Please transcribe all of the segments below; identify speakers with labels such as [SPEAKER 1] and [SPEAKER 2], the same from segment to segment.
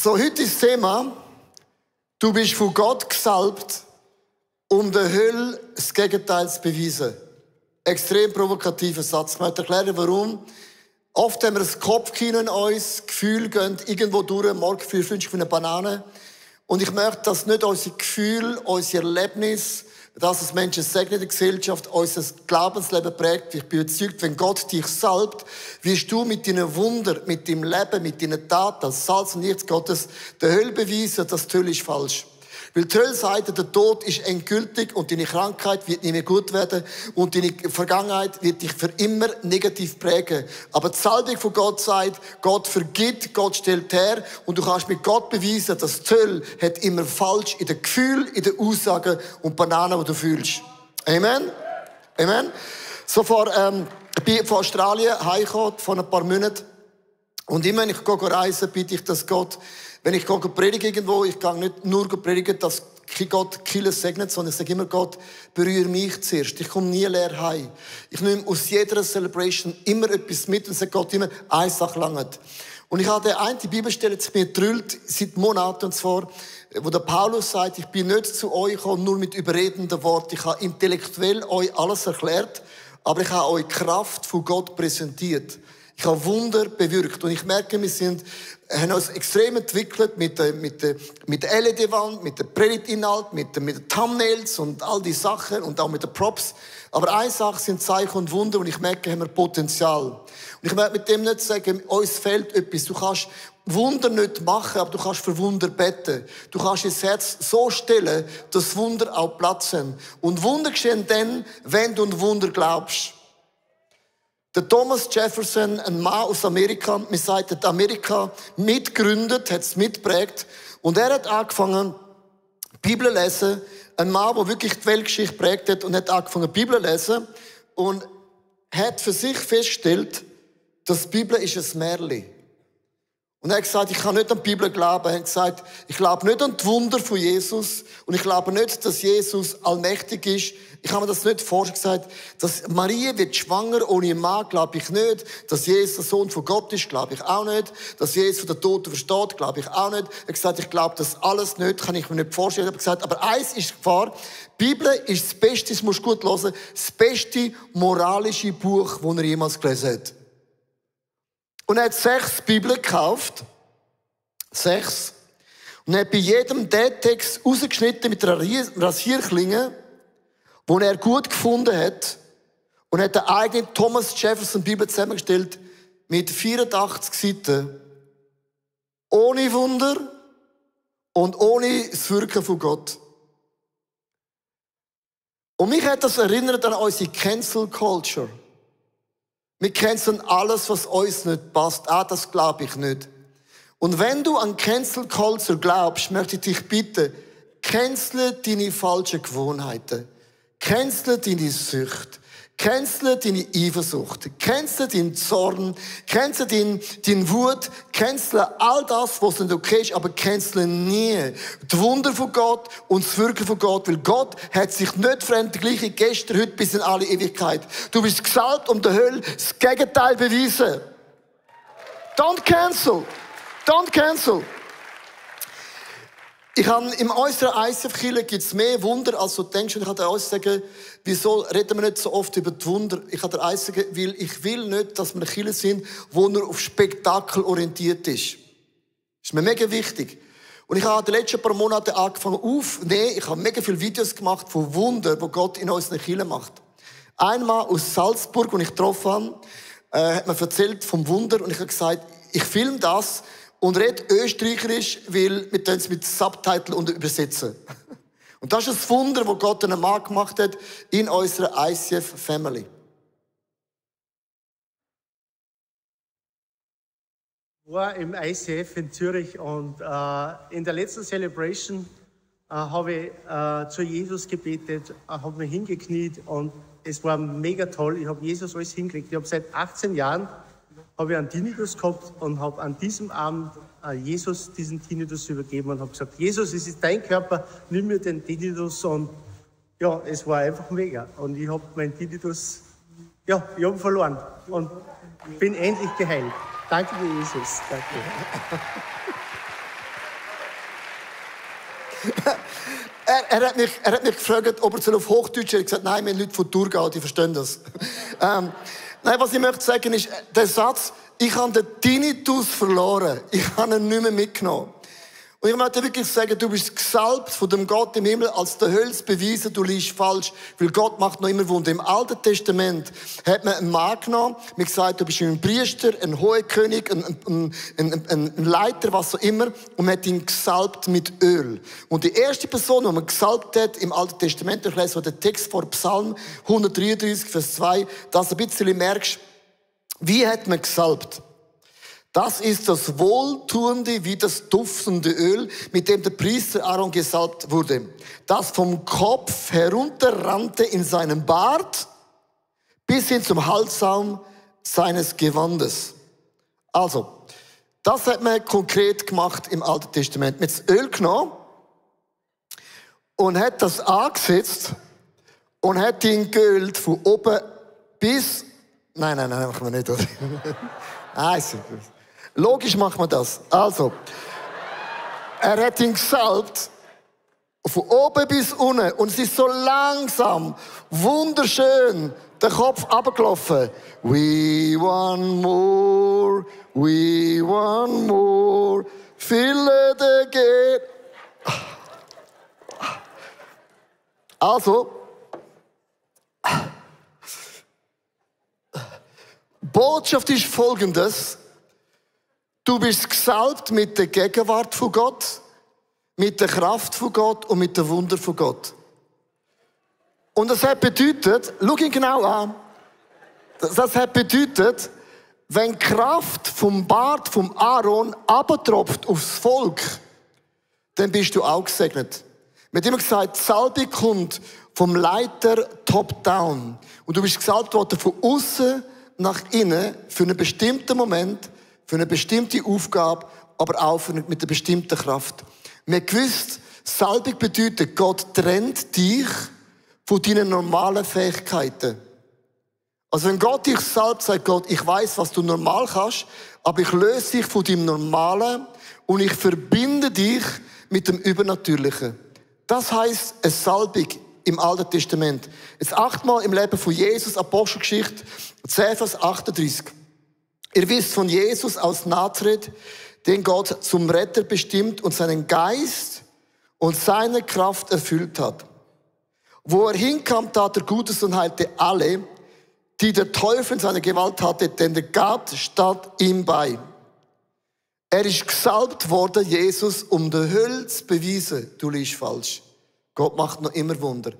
[SPEAKER 1] So, heute ist das Thema, du bist von Gott gesalbt, um der Hölle das Gegenteil zu beweisen. Extrem provokativer Satz. Ich möchte erklären, warum. Oft haben wir ein Kopfkino in uns, Gefühle gehen irgendwo durch, Morgengefühl wünsche ich für eine Banane. Und ich möchte, dass nicht unsere Gefühle, unser Erlebnis, dass es Menschen segnet in der Gesellschaft, unser Glaubensleben prägt. Ich bin überzeugt, wenn Gott dich salbt, wirst du mit deinen Wundern, mit deinem Leben, mit deinen Taten, als Salz und Licht Gottes, der Hölle beweisen, dass die Hölle ist falsch. Weil die Hölle sagt, der Tod ist endgültig und deine Krankheit wird nicht mehr gut werden und deine Vergangenheit wird dich für immer negativ prägen. Aber die Salbung von Gott sagt, Gott vergibt, Gott stellt her und du kannst mit Gott beweisen, dass die Hölle hat immer falsch in den Gefühlen, in den Aussagen und Bananen, die du fühlst. Amen? Amen? So ich bin von Australien heimgekommen, vor ein paar Monaten. Und immer, wenn ich reise, bitte ich, dass Gott, wenn ich predige irgendwo, ich gehe nicht nur predigen, dass Gott die Kirche segnet, sondern ich sage immer, Gott, berühre mich zuerst. Ich komme nie leer heim. Ich nehme aus jeder Celebration immer etwas mit und sage Gott immer, eine Sache langt. Und ich habe eine Bibelstelle zu mir gedrillt, seit Monaten, und zwar, wo der Paulus sagt, ich bin nicht zu euch gekommen, nur mit überredenden Worten. Ich habe intellektuell euch alles erklärt, aber ich habe euch die Kraft von Gott präsentiert. Ich habe Wunder bewirkt. Und ich merke, wir haben uns extrem entwickelt mit der LED-Wand, mit dem Predigtinhalt, mit den Thumbnails und all die Sachen und auch mit den Props. Aber eine Sache sind Zeichen und Wunder und ich merke, haben wir Potenzial. Und ich möchte mit dem nicht sagen, uns fehlt etwas. Du kannst Wunder nicht machen, aber du kannst für Wunder beten. Du kannst dein Herz so stellen, dass Wunder auch Platz haben. Und Wunder geschehen dann, wenn du an Wunder glaubst. Der Thomas Jefferson, ein Mann aus Amerika, man sagt, hat Amerika mitgegründet, hat es mitgeprägt. Und er hat angefangen, Bibel zu lesen. Ein Mann, der wirklich die Weltgeschichte geprägt hat und hat angefangen, Bibel zu lesen. Und hat für sich festgestellt, dass die Bibel ist ein Märchen. Und er hat gesagt, ich kann nicht an die Bibel glauben. Er hat gesagt, ich glaube nicht an die Wunder von Jesus. Und ich glaube nicht, dass Jesus allmächtig ist. Ich kann mir das nicht vorstellen. Dass Maria wird schwanger ohne Mann, glaube ich nicht. Dass Jesus der Sohn von Gott ist, glaube ich auch nicht. Dass Jesus von den Toten versteht, glaube ich auch nicht. Er hat gesagt, ich glaube das alles nicht, kann ich mir nicht vorstellen. Er hat gesagt, aber eins ist Gefahr. Die Bibel ist das Beste, das musst du gut hören, das beste moralische Buch, das er jemals gelesen hat. Und er hat 6 Bibeln gekauft. 6. Und er hat bei jedem den Text rausgeschnitten mit einer Rasierklinge, den er gut gefunden hat. Und hat eine eigene Thomas Jefferson Bibel zusammengestellt mit 84 Seiten. Ohne Wunder und ohne das Wirken von Gott. Und mich hat das erinnert an unsere Cancel Culture. Wir canceln alles, was uns nicht passt. Das glaube ich nicht. Und wenn du an Cancel Culture glaubst, möchte ich dich bitten, cancele deine falschen Gewohnheiten. Cancele deine Sucht. Cancele deine Eifersucht. Cancele deinen Zorn. Cancele deine Wut. Cancele all das, was nicht okay ist, aber cancele nie die Wunder von Gott und das Wirken von Gott, weil Gott hat sich nicht verändert, gleiche gestern, heute bis in alle Ewigkeit. Du bist gesalbt, um der Hölle das Gegenteil zu beweisen. Don't cancel. Don't cancel. Ich habe in unserer ICF-Kirche gibt es mehr Wunder, als du denkst. Und ich kann dir alles sagen, wieso reden wir nicht so oft über die Wunder? Ich kann dir alles sagen, weil ich will nicht, dass wir eine Kirche sind, die nur auf Spektakel orientiert ist. Das ist mir mega wichtig. Und ich habe in den letzten paar Monaten angefangen aufzunehmen. Ich habe mega viele Videos gemacht von Wundern, die Gott in unseren Kirchen macht. Einmal aus Salzburg, als ich getroffen habe, hat mir erzählt vom Wunder. Und ich habe gesagt, ich filme das und rede Österreicherisch, weil wir es mit Subtitle und übersetzen. Und das ist ein Wunder, das Gott einen Mann gemacht hat in unserer ICF-Family.
[SPEAKER 2] Ich war im ICF in Zürich und in der letzten Celebration habe ich zu Jesus gebetet, habe mich hingekniet und es war mega toll. Ich habe Jesus alles hingelegt. Ich habe seit 18 Jahren einen Tinnitus gehabt und habe an diesem Abend Jesus diesen Tinnitus übergeben und habe gesagt, Jesus, es ist dein Körper, nimm mir den Tinnitus. Und ja, es war einfach mega. Und ich habe meinen Tinnitus, ich habe verloren und bin endlich geheilt. Danke dir, Jesus. Danke.
[SPEAKER 1] Er hat mich gefragt, ob er auf Hochdeutsch hat gesagt, nein, wir haben Leute von Thurgau, die verstehen das. Nein, was ich möchte sagen ist, der Satz, ich habe den Tinnitus verloren. Ich habe ihn nicht mehr mitgenommen. Und ich möchte wirklich sagen, du bist gesalbt von dem Gott im Himmel, als der Hölle zu beweisen, du liegst falsch, weil Gott macht noch immer Wunder. Im Alten Testament hat man einen Mann genommen, mir gesagt, du bist ein Priester, ein hoher König, ein Leiter, was auch immer, und man hat ihn gesalbt mit Öl. Und die erste Person, die man gesalbt hat im Alten Testament, ich lese den Text vor Psalm 133, Vers 2, dass du ein bisschen merkst, wie hat man gesalbt? Das ist das wohltuende wie das duftende Öl, mit dem der Priester Aaron gesalbt wurde, das vom Kopf herunterrannte in seinen Bart bis hin zum Halssaum seines Gewandes. Also, das hat man konkret gemacht im Alten Testament. Man hat das Öl genommen und hat das angesetzt und hat ihn geölt von oben bis... Nein, machen wir nicht, oder? Nein, logisch macht man das. Also, er hat ihn gesalbt, von oben bis unten. Und es ist so langsam, wunderschön, der Kopf runtergelaufen. We want more, fill it again. Also, Botschaft ist folgendes. Du bist gesalbt mit der Gegenwart von Gott, mit der Kraft von Gott und mit dem Wunder von Gott. Und das hat bedeutet, schau ihn genau an, das hat bedeutet, wenn die Kraft vom Bart vom Aaron abtropft aufs Volk, dann bist du auch gesegnet. Man hat immer gesagt, die Salbung kommt vom Leiter top-down. Und du bist gesalbt worden von außen nach innen für einen bestimmten Moment, für eine bestimmte Aufgabe, aber auch mit einer bestimmten Kraft. Wir haben gewusst, Salbung bedeutet, Gott trennt dich von deinen normalen Fähigkeiten. Also wenn Gott dich salbt, sagt Gott, ich weiß, was du normal kannst, aber ich löse dich von deinem Normalen und ich verbinde dich mit dem Übernatürlichen. Das heisst, eine Salbung im Alten Testament. Jetzt 8-mal im Leben von Jesus, Apostelgeschichte 10, Vers 38. Ihr wisst von Jesus aus Nazareth, den Gott zum Retter bestimmt und seinen Geist und seine Kraft erfüllt hat. Wo er hinkam, tat er Gutes und heilte alle, die der Teufel in seiner Gewalt hatte, denn der Gott stand ihm bei. Er ist gesalbt worden, Jesus, um der Hölle zu beweisen, du liegst falsch. Gott macht noch immer Wunder.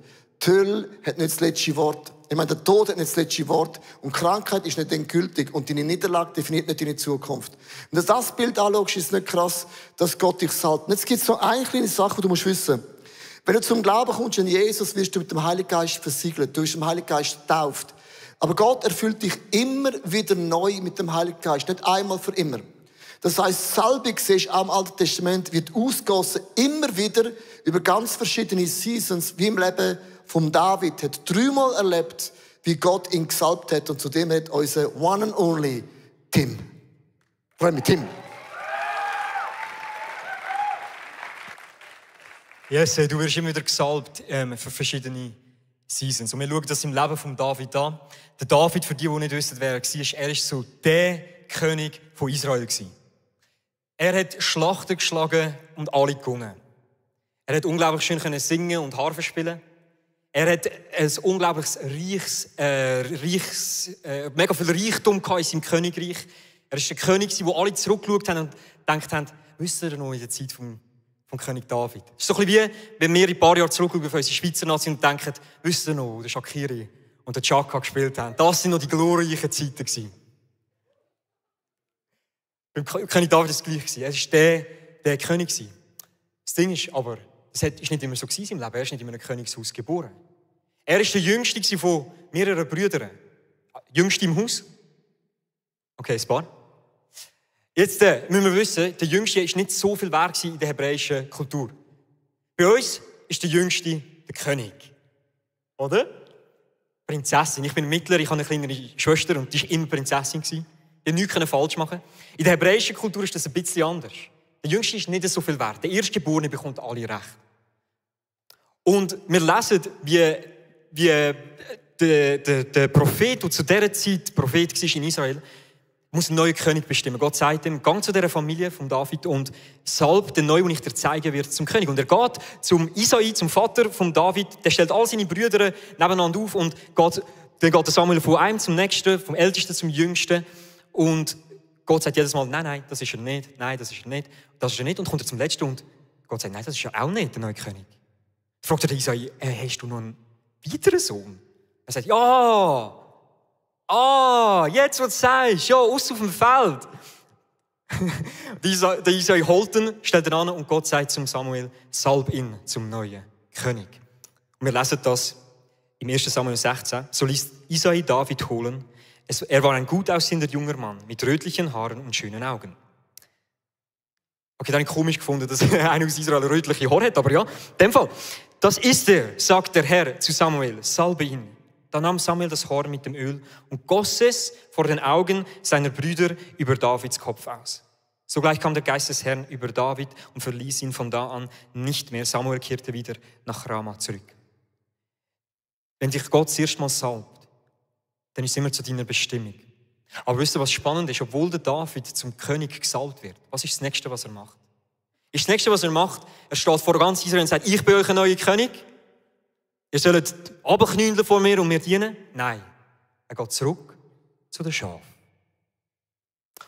[SPEAKER 1] Die Hölle hat nicht das letzte Wort. Ich meine, der Tod hat nicht das letzte Wort. Und Krankheit ist nicht endgültig. Und deine Niederlage definiert nicht deine Zukunft. Und wenn du das Bild anschaust, ist es nicht krass, dass Gott dich salbt. Und jetzt gibt es noch eine kleine Sache, die du musst wissen. Wenn du zum Glauben kommst an Jesus, wirst du mit dem Heiligen Geist versiegelt. Du bist im Heiligen Geist getauft. Aber Gott erfüllt dich immer wieder neu mit dem Heiligen Geist. Nicht einmal für immer. Das heisst, Salbung, siehst du auch im Alten Testament, wird ausgegossen, immer wieder über ganz verschiedene Seasons, wie im Leben von David. Hat 3-mal erlebt, wie Gott ihn gesalbt hat. Und zudem hat unser One and Only Tim. Freue mich, Tim.
[SPEAKER 3] Yes, du wirst immer wieder gesalbt für verschiedene Seasons. Und wir schauen das im Leben von David an. Der David, für die nicht wissen, wer er war, er war so der König von Israel. Er hat Schlachten geschlagen und alle gewonnen. Er hat unglaublich schön singen und Harfe spielen. Er hat ein unglaubliches mega viel Reichtum in seinem Königreich. Er war der König, wo alle zurückgeschaut haben und gedacht haben, wisst ihr noch in der Zeit vom König David? Es ist so ein bisschen wie, wenn wir ein paar Jahre zurückschauen auf unsere Schweizer Nation und denken, wisst ihr noch, der Shaqiri und der Chaka gespielt haben. Das sind noch die glorreichen Zeiten gewesen. Beim König David war es gleich. Er war der König. Das Ding ist aber, es ist nicht immer so im Leben. Er ist nicht in einem Königshaus geboren. Er war der Jüngste von mehreren Brüdern. Jüngste im Haus. Okay, ein paar. Jetzt müssen wir wissen, der Jüngste war nicht so viel wert in der hebräischen Kultur. Bei uns ist der Jüngste der König. Oder? Prinzessin. Ich bin Mittler, ich habe eine kleinere Schwester und die war immer Prinzessin. Die konnte nichts falsch machen. In der hebräischen Kultur ist das ein bisschen anders. Der Jüngste ist nicht so viel wert. Der Erstgeborene bekommt alle Recht. Und wir lesen, wie der Prophet, der zu dieser Zeit Prophet war in Israel, muss einen neuen König bestimmen. Gott sagt ihm, geh zu dieser Familie von David und salb den Neuen, den ich dir zeigen werde, zum König. Und er geht zum Isai, zum Vater von David, der stellt all seine Brüder nebeneinander auf und dann geht der Samuel von einem zum nächsten, vom Ältesten zum Jüngsten. Und Gott sagt jedes Mal, nein, das ist er nicht, nein, das ist er nicht, das ist er nicht. Und kommt er zum Letzten und Gott sagt, nein, das ist ja auch nicht der neue König. Dann fragt er den Isai, hast du noch einen weiteren Sohn? Er sagt, ja, jetzt, was du sagst, ja, aus auf dem Feld. Der Isai holt ihn, stellt ihn an und Gott sagt zum Samuel, salb ihn zum neuen König. Und wir lesen das im 1. Samuel 16. So ließ Isai David holen. Er war ein gut aussehender junger Mann mit rötlichen Haaren und schönen Augen. Okay, dann habe ich komisch gefunden, dass einer aus Israel rötliche Haare hat, aber ja, in dem Fall. Das ist er, sagt der Herr zu Samuel, salbe ihn. Da nahm Samuel das Horn mit dem Öl und goss es vor den Augen seiner Brüder über Davids Kopf aus. Sogleich kam der Geist des Herrn über David und verließ ihn von da an nicht mehr. Samuel kehrte wieder nach Rama zurück. Wenn dich Gott das erste Mal salbt, dann ist es immer zu deiner Bestimmung. Aber wisst ihr, was spannend ist? Obwohl der David zum König gesalbt wird, was ist das Nächste, was er macht? Ist das Nächste, was er macht, er steht vor ganz Israel und sagt, ich bin euch ein neuer König. Ihr sollt runterknüllen vor mir und mir dienen? Nein. Er geht zurück zu den Schafen.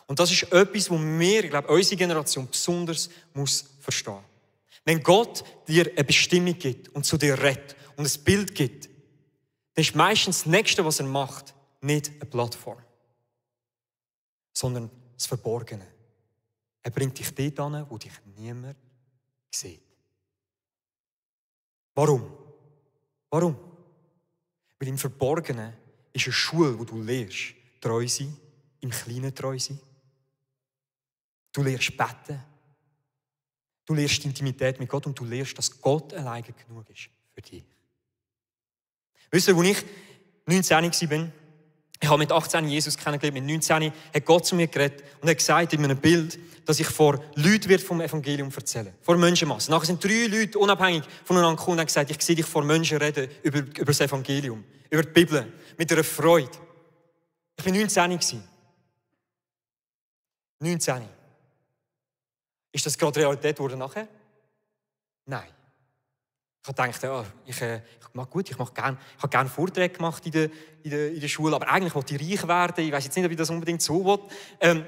[SPEAKER 3] Und das ist etwas, was wir, ich glaube, unsere Generation besonders muss verstehen. Wenn Gott dir eine Bestimmung gibt und zu dir redet und ein Bild gibt, dann ist meistens das Nächste, was er macht, nicht eine Plattform, sondern das Verborgene. Er bringt dich dort hin, wo dich niemand sieht. Warum? Weil im Verborgenen ist eine Schule, wo du lernst, treu sein, im Kleinen treu sein. Du lernst beten. Du lernst die Intimität mit Gott und du lernst, dass Gott alleine genug ist für dich. Wisst ihr, als ich 19 war, ich habe mit 18 Jesus kennengelernt, mit 19 hat Gott zu mir geredet und hat gesagt in einem Bild, dass ich vor Leuten vom Evangelium erzählen werde. Vor Menschenmassen. Nachher sind 3 Leute unabhängig voneinander gekommen und haben gesagt, ich sehe dich vor Menschen reden über das Evangelium, über die Bibel, mit einer Freude. Ich war 19. 19. Ist das gerade Realität geworden nachher? Nein. Ich habe gedacht, ich habe gerne Vorträge gemacht in der Schule, aber eigentlich wollte ich reich werden. Ich weiß jetzt nicht, ob ich das unbedingt so will.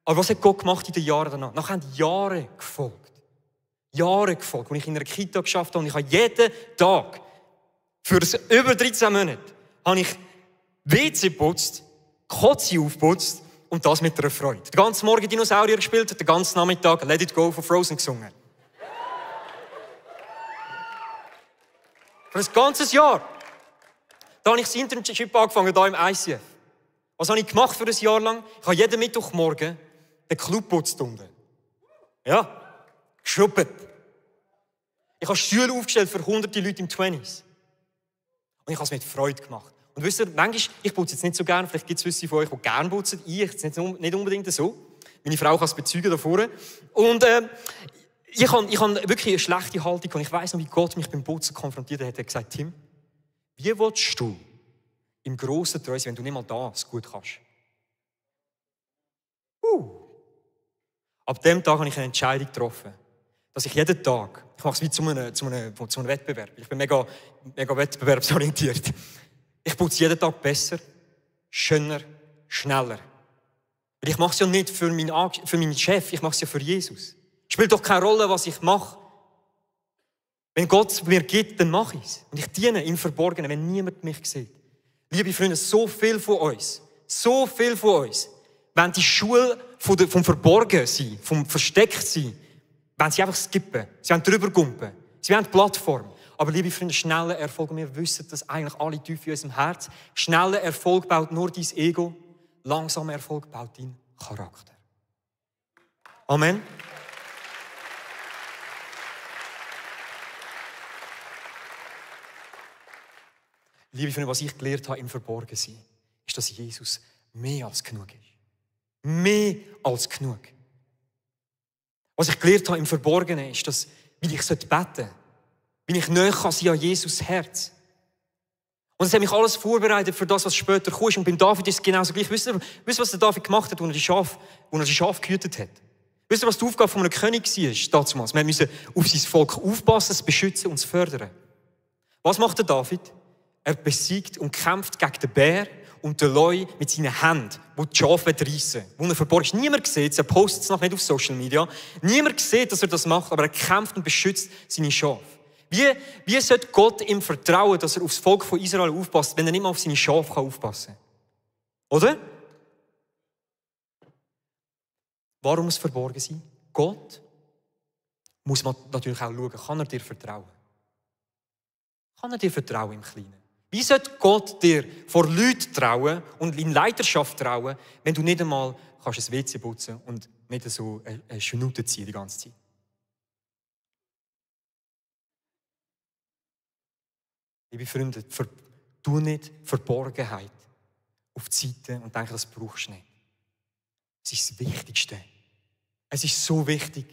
[SPEAKER 3] Aber was hat Gott gemacht in den Jahren danach? Nachher haben Jahre gefolgt. Als ich in einer Kita geschafft habe und ich habe jeden Tag für über 13 Monate habe ich WC geputzt, Kotze aufgeputzt und das mit einer Freude. Den ganzen Morgen Dinosaurier gespielt, den ganzen Nachmittag Let It Go von Frozen gesungen. Für ein ganzes Jahr. Da habe ich das Internship angefangen, hier im ICF. Was habe ich gemacht für ein Jahr lang? Ich habe jeden Mittwochmorgen den Club geputzt unten. Ja, geschrubbt. Ich habe Stühle aufgestellt für hunderte Leute im 20s. Und ich habe es mit Freude gemacht. Und wisst ihr, manchmal, ich putze jetzt nicht so gerne, vielleicht gibt es welche von euch, die gerne putzen. Ich jetzt nicht unbedingt so. Meine Frau kann es bezeugen da vorne. Und ich habe wirklich eine schlechte Haltung. Und ich weiss noch, wie Gott mich beim Putzen konfrontiert hat. Er hat gesagt, Tim, wie willst du im Grossen treu sein, wenn du nicht mal das gut kannst? Ab dem Tag habe ich eine Entscheidung getroffen, dass ich jeden Tag, ich mache es wie zu einem Wettbewerb, ich bin mega wettbewerbsorientiert. Ich putze jeden Tag besser, schöner, schneller. Weil ich mache es ja nicht für meinen Chef, ich mache es ja für Jesus. Es spielt doch keine Rolle, was ich mache. Wenn Gott es mir gibt, dann mache ich es. Und ich diene im Verborgenen, wenn niemand mich sieht. Liebe Freunde, so viel von uns, wenn die Schule vom Verborgensein, vom Verstecktsein, wenn sie einfach skippen, sie wollen drüber gumpen, sie wollen die Plattform. Aber liebe Freunde, schneller Erfolg, und wir wissen das eigentlich alle tief in unserem Herz, schneller Erfolg baut nur dein Ego, langsamer Erfolg baut dein Charakter. Amen. Liebe Freunde, was ich gelernt habe im Verborgensein, ist, dass Jesus mehr als genug ist. Mehr als genug. Was ich gelernt habe im Verborgenen ist, dass, wie ich beten sollte, Wie ich näher kann sein an Jesus Herz. Und es hat mich alles vorbereitet für das, was später kommt. Und beim David ist es genauso gleich. Wisst ihr, was der David gemacht hat, als er die Schafe gehütet hat? Wisst ihr, was die Aufgabe von einem König war damals? Wir mussten auf sein Volk aufpassen, es beschützen und es fördern. Was macht der David? Er besiegt und kämpft gegen den Bär und den Leu mit seinen Händen, die die Schafe reissen. Wo er verborgen ist. Niemand sieht es, er postet es noch nicht auf Social Media. Niemand sieht, dass er das macht, aber er kämpft und beschützt seine Schafe. Wie sollte Gott ihm vertrauen, dass er aufs Volk von Israel aufpasst, wenn er nicht mal auf seine Schafe aufpassen kann? Oder? Warum muss es verborgen sein? Gott muss man natürlich auch schauen, kann er dir vertrauen? Kann er dir vertrauen im Kleinen? Wie sollte Gott dir vor Leuten trauen und in Leiterschaft trauen, wenn du nicht einmal kannst ein WC putzen und nicht so eine Schnute ziehen die ganze Zeit? Liebe Freunde, tu nicht Verborgenheit auf die Seite und denke, das brauchst du nicht. Es ist das Wichtigste. Es ist so wichtig.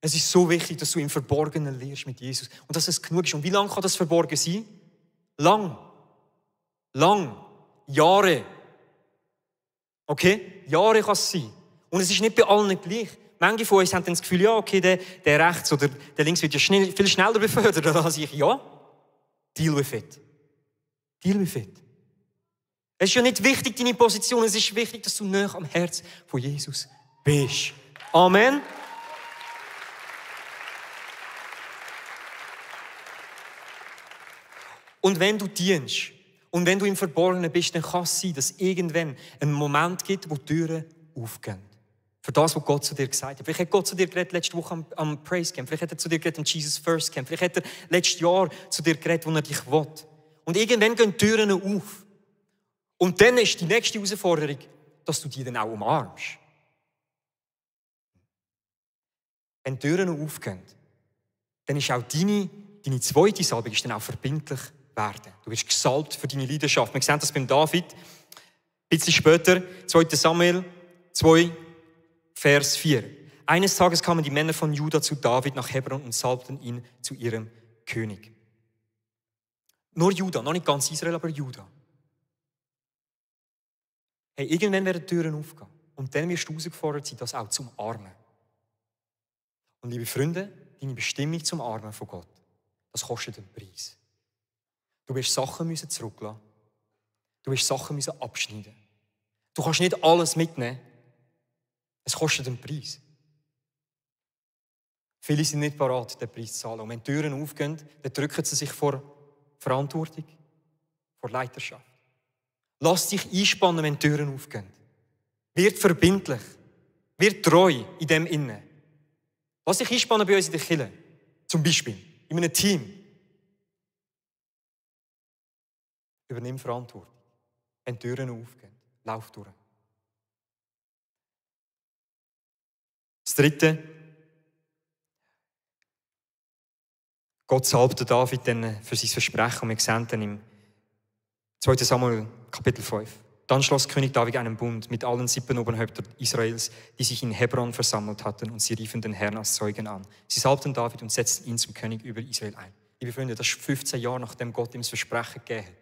[SPEAKER 3] Es ist so wichtig, dass du im Verborgenen lernst mit Jesus. Und dass es genug ist. Und wie lange kann das verborgen sein? Lang. Jahre. Okay? Jahre kann es sein. Und es ist nicht bei allen gleich. Manche von uns haben dann das Gefühl, ja, okay, der rechts oder der links wird ja viel schneller befördert als ich. Ja, deal with it. Deal with it. Es ist ja nicht wichtig, deine Position. Es ist wichtig, dass du nahe am Herz von Jesus bist. Amen. Und wenn du dienst und wenn du im Verborgenen bist, dann kann es sein, dass es irgendwann einen Moment gibt, wo die Türen aufgehen. Für das, was Gott zu dir gesagt hat. Vielleicht hat Gott zu dir geredet letzte Woche am Praise Camp. Vielleicht hat er zu dir geredet am Jesus First Camp. Vielleicht hat er letztes Jahr zu dir geredet, wo er dich will. Und irgendwann gehen die Türen auf. Und dann ist die nächste Herausforderung, dass du die dann auch umarmst. Wenn die Türen aufgehen, dann ist auch deine zweite Salbung ist dann auch verbindlich werden. Du wirst gesalbt für deine Leidenschaft. Wir sehen das beim David. Ein bisschen später, 2. Samuel 2, Vers 4. Eines Tages kamen die Männer von Juda zu David nach Hebron und salbten ihn zu ihrem König. Nur Juda, noch nicht ganz Israel, aber Juda. Hey, irgendwann werden die Türen aufgehen. Und dann wirst du herausgefordert sein, das auch zu umarmen. Und liebe Freunde, deine Bestimmung zum Umarmen von Gott, das kostet einen Preis. Du wirst Sachen zurücklassen. Du wirst Sachen abschneiden. Du kannst nicht alles mitnehmen. Es kostet einen Preis. Viele sind nicht bereit, den Preis zu zahlen. Und wenn die Türen aufgehen, dann drücken sie sich vor Verantwortung, vor Leiterschaft. Lass dich einspannen, wenn die Türen aufgehen. Wird verbindlich. Wird treu in dem Innen. Lass dich einspannen bei uns in der Kirche. Zum Beispiel in einem Team. Übernimm Verantwortung. Wenn die Türen aufgehen, lauf durch. Das Dritte. Gott salbte David dann für sein Versprechen und wir sehen dann im 2. Samuel Kapitel 5. Dann schloss König David einen Bund mit allen 7 Oberhäuptern Israels, die sich in Hebron versammelt hatten, und sie riefen den Herrn als Zeugen an. Sie salbten David und setzten ihn zum König über Israel ein. Liebe Freunde, das ist 15 Jahre, nachdem Gott ihm das Versprechen gegeben hat.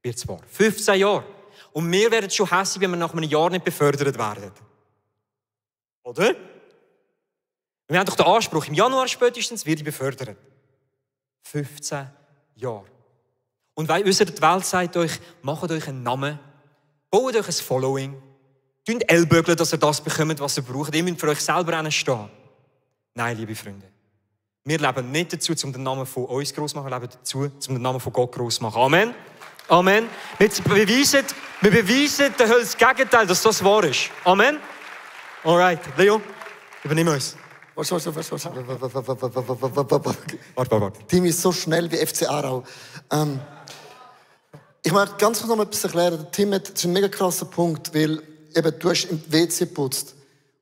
[SPEAKER 3] Wird es wahr. 15 Jahre. Und wir werden schon hässlich, wenn wir nach einem Jahr nicht befördert werden. Oder? Wir haben doch den Anspruch, im Januar spätestens werde ich befördert. 15 Jahre. Und weil die Welt sagt euch, macht euch einen Namen, baut euch ein Following, tut ellbögeln, dass ihr das bekommt, was ihr braucht. Ihr müsst für euch selber stehen. Nein, liebe Freunde. Wir leben nicht dazu, um den Namen von uns gross zu machen, wir leben dazu, um den Namen von Gott gross zu machen. Amen. Amen. Wir beweisen der Hölle das Gegenteil, dass das wahr ist. Amen. Alright, Leo, übernimm uns.
[SPEAKER 1] Warte.
[SPEAKER 3] Warte.
[SPEAKER 1] Team ist so schnell wie FC Aarau. Ich möchte ganz kurz noch mal etwas erklären. Tim, das ist ein mega krasser Punkt, weil eben, du hast im WC geputzt.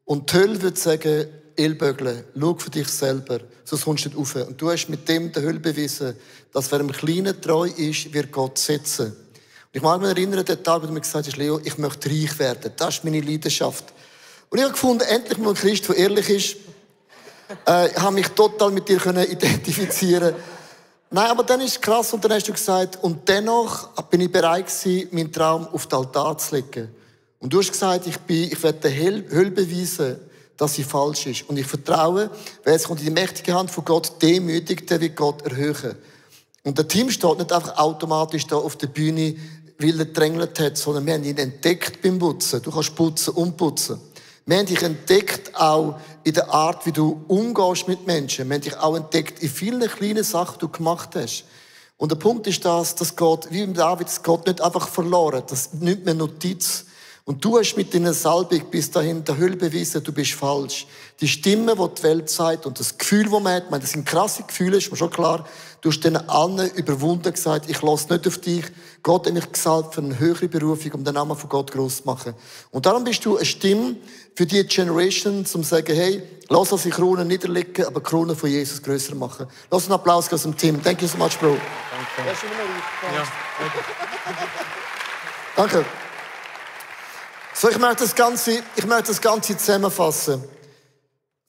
[SPEAKER 1] Und die Hölle würde sagen, Ellbögeln, schau für dich selber, sonst kommst du nicht rauf. Und du hast mit dem der Hölle bewiesen, dass wer einem Kleinen treu ist, wird Gott setzen. Und ich mag mich erinnern, den Tag, wo du mir gesagt hast, Leo, ich möchte reich werden. Das ist meine Leidenschaft. Und ich habe gefunden, endlich mal ein Christ, der ehrlich ist. Ich habe mich total mit dir identifizieren. Nein, aber dann ist es krass und dann hast du gesagt, und dennoch bin ich bereit gewesen, meinen Traum auf den Altar zu legen. Und du hast gesagt, ich werde der Hölle beweisen, dass sie falsch ist. Und ich vertraue, wer jetzt kommt in die mächtige Hand von Gott demütigt, der wird Gott erhöhen. Und der Team steht nicht einfach automatisch da auf der Bühne, weil er gedrängelt hat, sondern wir haben ihn entdeckt beim Putzen. Du kannst putzen und putzen. Wir haben dich entdeckt auch in der Art, wie du umgehst mit Menschen. Wir haben dich auch entdeckt in vielen kleinen Sachen, die du gemacht hast. Und der Punkt ist dass Gott, wie im David, das Gott nicht einfach verloren. Das ist nicht mehr Notiz. Und du hast mit deiner Salbung bis dahin der Hölle bewiesen, du bist falsch. Die Stimme, die die Welt sagt und das Gefühl, das man hat, ich meine, das sind krasse Gefühle, ist mir schon klar. Du hast denen allen überwunden gesagt, ich lasse nicht auf dich. Gott hat mich gesalbt für eine höhere Berufung, um den Namen von Gott gross zu machen. Und darum bist du eine Stimme für die Generation, um zu sagen, hey, lass uns die Krone niederlegen, aber die Krone von Jesus grösser machen. Lass einen Applaus aus dem Team. Thank you so much, Bro.
[SPEAKER 3] Danke. Ja.
[SPEAKER 1] Danke. So, ich möchte das Ganze zusammenfassen.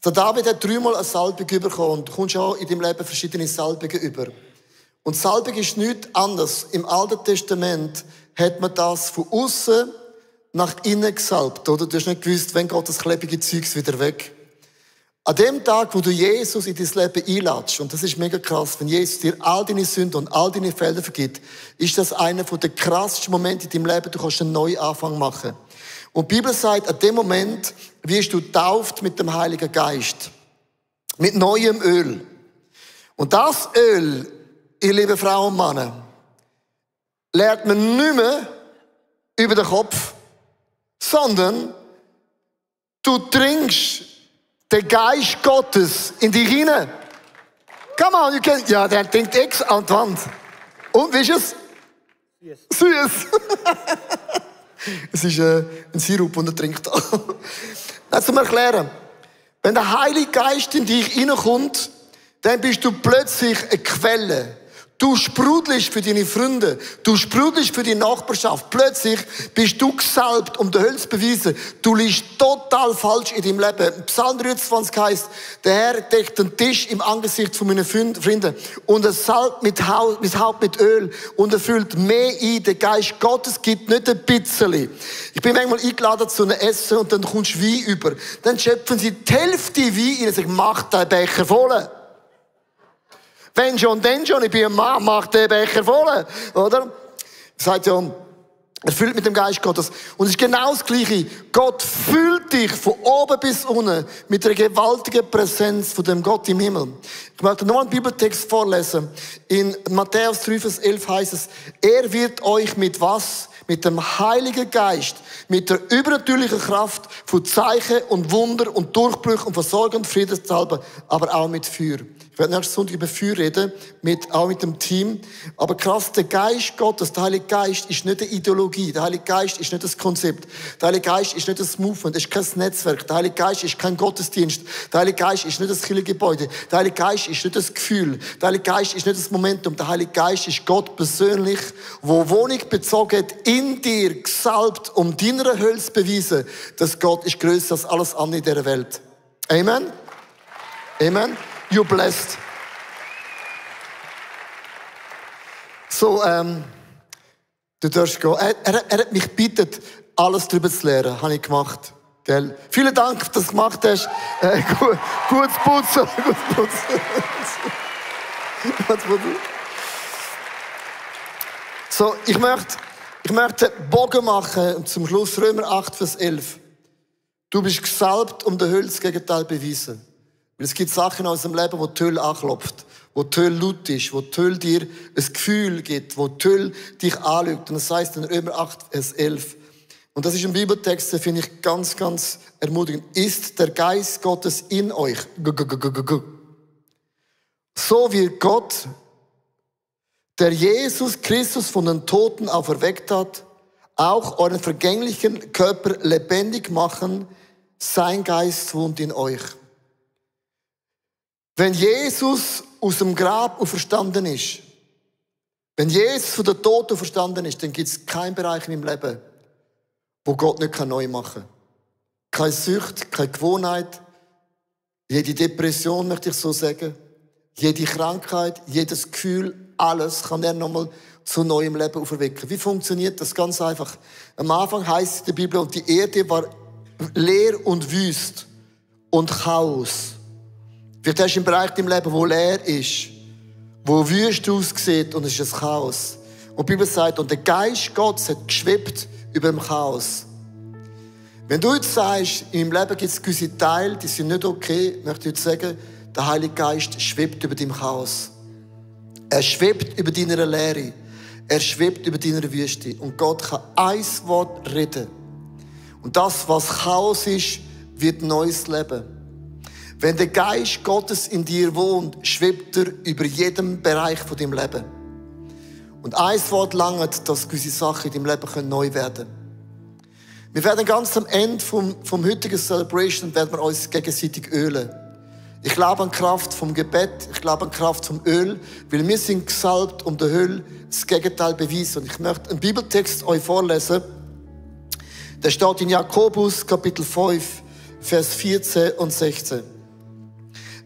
[SPEAKER 1] Der David hat 3-mal eine Salbung bekommen und du kommst auch in deinem Leben verschiedene Salbungen über. Und Salbung ist nichts anderes. Im Alten Testament hat man das von außen nach innen gesalbt, oder? Du hast nicht gewusst, wenn Gott das klebige Zeugs wieder weg. An dem Tag, wo du Jesus in dein Leben einladest, und das ist mega krass, wenn Jesus dir all deine Sünden und all deine Fehler vergibt, ist das einer der krassesten Momente in deinem Leben, du kannst einen neuen Anfang machen. Und die Bibel sagt, an dem Moment wirst du tauft mit dem Heiligen Geist. Mit neuem Öl. Und das Öl, ihr lieben Frauen und Männer, lernt man nicht mehr über den Kopf, sondern du trinkst den Geist Gottes in dich hinein. Come on, you can, ja, der trinkt Ex an die Wand. Und, wie ist es? Süß. Es ist ein Sirup, den er trinkt. Das zum Erklären. Wenn der Heilige Geist in dich hineinkommt, dann bist du plötzlich eine Quelle. Du sprudelst für deine Freunde. Du sprudelst für die Nachbarschaft. Plötzlich bist du gesalbt, um der Hölle zu beweisen. Du liegst total falsch in deinem Leben. Psalm 23 heisst, der Herr deckt den Tisch im Angesicht von meinen Freunden und er salbt mein Haupt mit Öl und er füllt mehr ein. Der Geist Gottes gibt nicht ein bisschen. Ich bin manchmal eingeladen zu einem Essen und dann kommst du Wein über. Dann schöpfen sie die Hälfte Wein rein und sagen, mach den Becher voll. Wenn schon, denn schon. Ich bin ein Mann, mach den Becher voll. Oder? Sagt ja, er füllt mit dem Geist Gottes. Und es ist genau das Gleiche. Gott füllt dich von oben bis unten mit einer gewaltigen Präsenz von dem Gott im Himmel. Ich möchte noch einen Bibeltext vorlesen. In Matthäus 3, Vers 11 heißt es, er wird euch mit was? Mit dem Heiligen Geist, mit der übernatürlichen Kraft von Zeichen und Wunder und Durchbrüchen und Versorgung und Friedenssalben, aber auch mit Feuer. Ich werde nächsten Sonntag über Feuer reden, auch mit dem Team. Aber krass, der Geist Gottes, der Heilige Geist ist nicht eine Ideologie. Der Heilige Geist ist nicht das Konzept. Der Heilige Geist ist nicht das Movement, ist kein Netzwerk. Der Heilige Geist ist kein Gottesdienst. Der Heilige Geist ist nicht das Kirchengebäude. Der Heilige Geist ist nicht das Gefühl. Der Heilige Geist ist nicht das Momentum. Der Heilige Geist ist Gott persönlich, wo Wohnung bezogen hat, in dir gesalbt, um deiner Hölle zu beweisen, dass Gott ist grösser als alles andere in dieser Welt. Amen? Amen? You're blessed. So, du darfst gehen. Er hat mich gebeten, alles darüber zu lernen. Habe ich gemacht. Gell? Vielen Dank, dass du das gemacht hast. Gutes Putzen. Gutes Putzen. So, ich möchte einen Bogen machen zum Schluss. Römer 8, Vers 11. Du bist gesalbt, um der Hölle das Gegenteil zu beweisen. Weil es gibt Sachen aus dem Leben, wo die Hölle anklopft, wo die Hölle laut ist, wo die Hölle dir ein Gefühl gibt, wo die Hölle dich anlügt. Und das heißt in Römer 8, Vers 11. Und das ist ein Bibeltext, den finde ich ganz, ganz ermutigend. Ist der Geist Gottes in euch? So wie Gott, der Jesus Christus von den Toten auferweckt hat, auch euren vergänglichen Körper lebendig machen, sein Geist wohnt in euch. Wenn Jesus aus dem Grab auferstanden ist, wenn Jesus von den Toten auferstanden ist, dann gibt es keinen Bereich in meinem Leben, wo Gott nicht neu machen kann. Keine Sucht, keine Gewohnheit, jede Depression, möchte ich so sagen. Jede Krankheit, jedes Gefühl, alles kann er nochmal zu neuem Leben auferwecken. Wie funktioniert das? Ganz einfach. Am Anfang heißt es in der Bibel, und die Erde war leer und wüst und Chaos. Vielleicht hast du einen Bereich im Leben, wo leer ist, wo wüst aussieht und es ist ein Chaos. Und die Bibel sagt, und der Geist Gottes hat geschwebt über dem Chaos. Wenn du jetzt sagst, in meinem Leben gibt es gewisse Teile, die sind nicht okay, möchte ich jetzt sagen, der Heilige Geist schwebt über deinem Chaos. Er schwebt über deiner Leere. Er schwebt über deiner Wüste. Und Gott kann ein Wort reden. Und das, was Chaos ist, wird neues Leben. Wenn der Geist Gottes in dir wohnt, schwebt er über jedem Bereich von deinem Leben. Und ein Wort langt, dass gewisse Sachen in deinem Leben neu werden können. Wir werden ganz am Ende vom heutigen Celebration werden wir uns gegenseitig ölen. Ich glaube an die Kraft vom Gebet, ich glaube an die Kraft vom Öl, weil wir sind gesalbt, um der Öl das Gegenteil beweisen. Und ich möchte einen Bibeltext euch vorlesen. Der steht in Jakobus, Kapitel 5, Vers 14 und 16.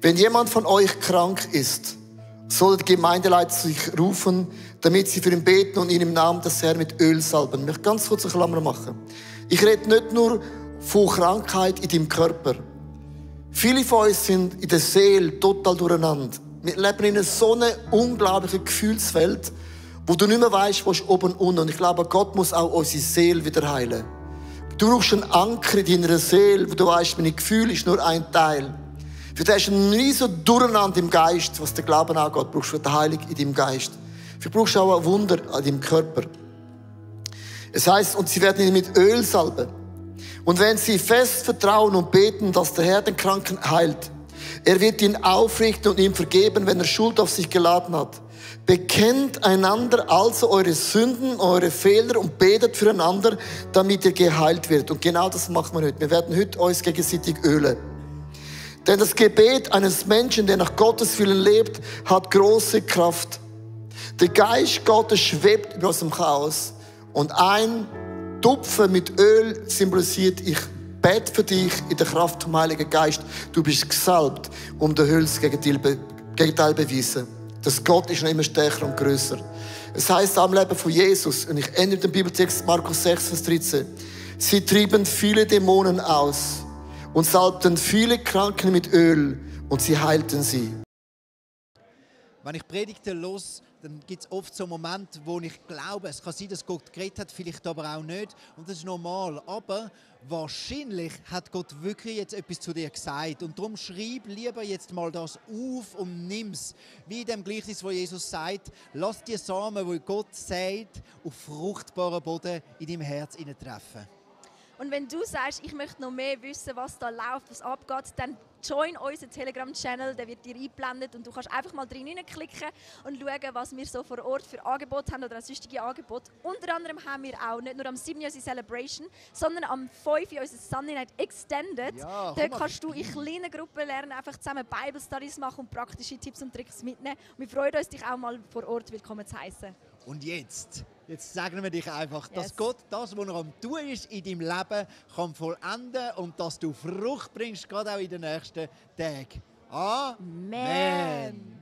[SPEAKER 1] Wenn jemand von euch krank ist, soll die Gemeindeleiter sich rufen, damit sie für ihn beten und ihn im Namen des Herrn mit Öl salben. Ich möchte ganz kurz eine Klammer machen. Ich rede nicht nur von Krankheit in deinem Körper. Viele von uns sind in der Seele total durcheinander. Wir leben in so einer unglaublichen Gefühlswelt, wo du nicht mehr weißt, wo ist oben und unten. Und ich glaube, Gott muss auch unsere Seele wieder heilen. Du brauchst einen Anker in deiner Seele, wo du weißt, mein Gefühl ist nur ein Teil. Vielleicht hast du ein riesen Durcheinander im Geist, was den Glauben angeht. Du brauchst die Heilung in deinem Geist. Vielleicht brauchst du auch ein Wunder an deinem Körper. Es heisst, und sie werden ihn mit Öl salben. Und wenn sie fest vertrauen und beten, dass der Herr den Kranken heilt, er wird ihn aufrichten und ihm vergeben, wenn er Schuld auf sich geladen hat. Bekennt einander also eure Sünden, eure Fehler und betet füreinander, damit ihr geheilt wird. Und genau das machen wir heute. Wir werden heute uns gegenseitig ölen. Denn das Gebet eines Menschen, der nach Gottes Willen lebt, hat große Kraft. Der Geist Gottes schwebt über unserem Chaos. Und ein Tupfen mit Öl symbolisiert, ich bete für dich in der Kraft vom Heiligen Geist. Du bist gesalbt, um den Hülls Gegenteil beweisen. Das Gott ist noch immer stärker und grösser. Es heisst am Leben von Jesus, und ich ende den Bibeltext Markus 6, Vers 13, sie trieben viele Dämonen aus und salbten viele Kranken mit Öl und sie heilten sie.
[SPEAKER 4] Wenn ich Predigten höre, dann gibt es oft so Momente, wo ich glaube, es kann sein, dass Gott geredet hat, vielleicht aber auch nicht. Und das ist normal. Aber wahrscheinlich hat Gott wirklich jetzt etwas zu dir gesagt. Und darum schreib lieber jetzt mal das auf und nimm es. Wie in dem Gleichnis, wo Jesus sagt, lass die Samen, die Gott sagt, auf fruchtbaren Boden in deinem Herz treffen.
[SPEAKER 5] Und wenn du sagst, ich möchte noch mehr wissen, was da läuft, was abgeht, dann join unseren Telegram-Channel, der wird dir eingeblendet und du kannst einfach mal klicken und schauen, was wir so vor Ort für Angebote haben oder sonstige Angebote. Unter anderem haben wir auch nicht nur am 7. unsere Celebration, sondern am 5. unser Sunday Night Extended.
[SPEAKER 4] Ja,
[SPEAKER 5] da kannst du in kleinen Gruppen lernen, einfach zusammen Bible Studies machen und praktische Tipps und Tricks mitnehmen. Und wir freuen uns, dich auch mal vor Ort willkommen zu heißen.
[SPEAKER 4] Und jetzt sagen wir dich einfach,
[SPEAKER 5] Yes.
[SPEAKER 4] dass Gott das, was er am tun ist in deinem Leben, kann vollenden und dass du Frucht bringst, gerade auch in den nächsten Tagen. Amen.
[SPEAKER 5] Amen.